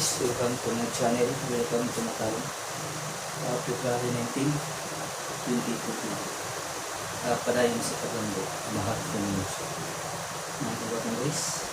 Guys, welcome to my channel, welcome to Matalong. February 19, 2022. Padayon sa paglambo, mahal ko ninyo. Mga kabatang guys.